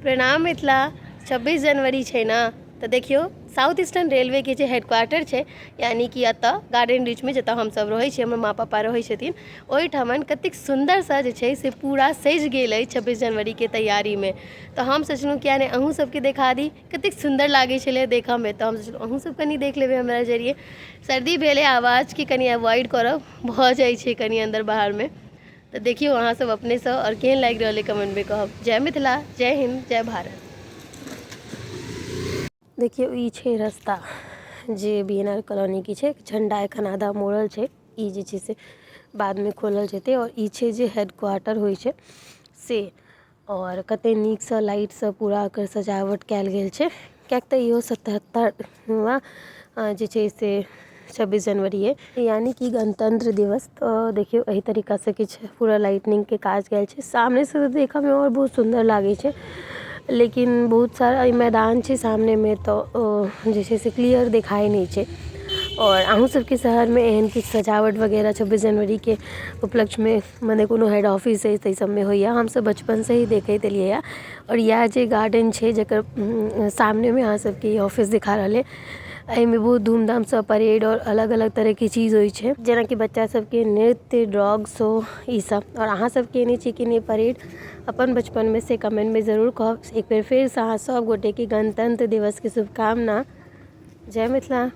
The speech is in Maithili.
प्रणाम मिथिला। 26 जनवरी छै ने, तऽ देखियौ साउथ ईस्टर्न रेलवेके जे हेडक्वार्टर छै, यानि कि एतऽ गार्डन रीचमे जतऽ हमसब रहै छियै, हमर माँ पापा रहै छथिन ओहिठमन, कतेक सुन्दरसँ जे छै से पूरा सजि गेल अछि 26 जनवरीके तैयारीमे। तऽ हम सोचलहुँ किया नहि अहूँ सबके देखा दी, कतेक सुन्दर लागै छलै देखऽमे। तऽ हम सोचलहुँ अहूँ सब कनि देख लेबै हमरा जरिये। सर्दी भेलै, आवाजके कनि अवॉइड करब, भऽ जाइ छै कनि अन्दर बाहरमे। तऽ देखियौ अहाँ सब अपनेसँ, आओर केहन लागि रहल अइ कमेंटमे कहब। जय मिथिला, जय हिन्द, जय भारत। देखियौ ई छै रस्ता जे बी एन आर कॉलोनीके छै। झण्डा एखन आधा मोड़ल छै, ई जे छै से बादमे खोलल जेतै। आओर ई छै जे हेड क्वार्टर होइ छै से, आओर कते नीकसँ लाइटसँ पूरा एकर सजावट कयल गेल छै, किएक तऽ इहो 77वाँ जे छै से 26 जनवरी अइ, यानि कि गणतन्त्र दिवस। तऽ देखियौ एहि तरीकासँ किछु पूरा लाइटनिंगके काज कयल छै। सामनेसँ तऽ देखऽमे आओर बहुत सुन्दर लागै छै, लेकिन बहुत सारा ई मैदान छै सामनेमे, तऽ ओ जे छै से क्लियर देखाइ नहि छै। आओर अहूँ सबके शहरमे एहन किछु सजावट वगैरह 26 जनवरीके उपलक्ष्यमे मने कोनो हेड ऑफिस अछि ताहि सबमे होइए? हमसब बचपनसँ ही देखैत एलियै। आओर इएह जे गार्डन छै, जकर सामनेमे अहाँ सबके ई ऑफिस दिखा रहल अइ, एहिमे बहुत धूमधामसँ परेड आओर अलग अलग तरहके चीज होइ छै, जेनाकि बच्चा सबके नृत्य, ड्रॉग शो ई सब। आओर अहाँ सब केने छी कि नहि परेड अपन बचपनमे, से कमेंटमे जरूर कहब। एक बेर फेरसँ अहाँ सब गोटेके गणतन्त्र दिवसके शुभकामना। जय मिथिला।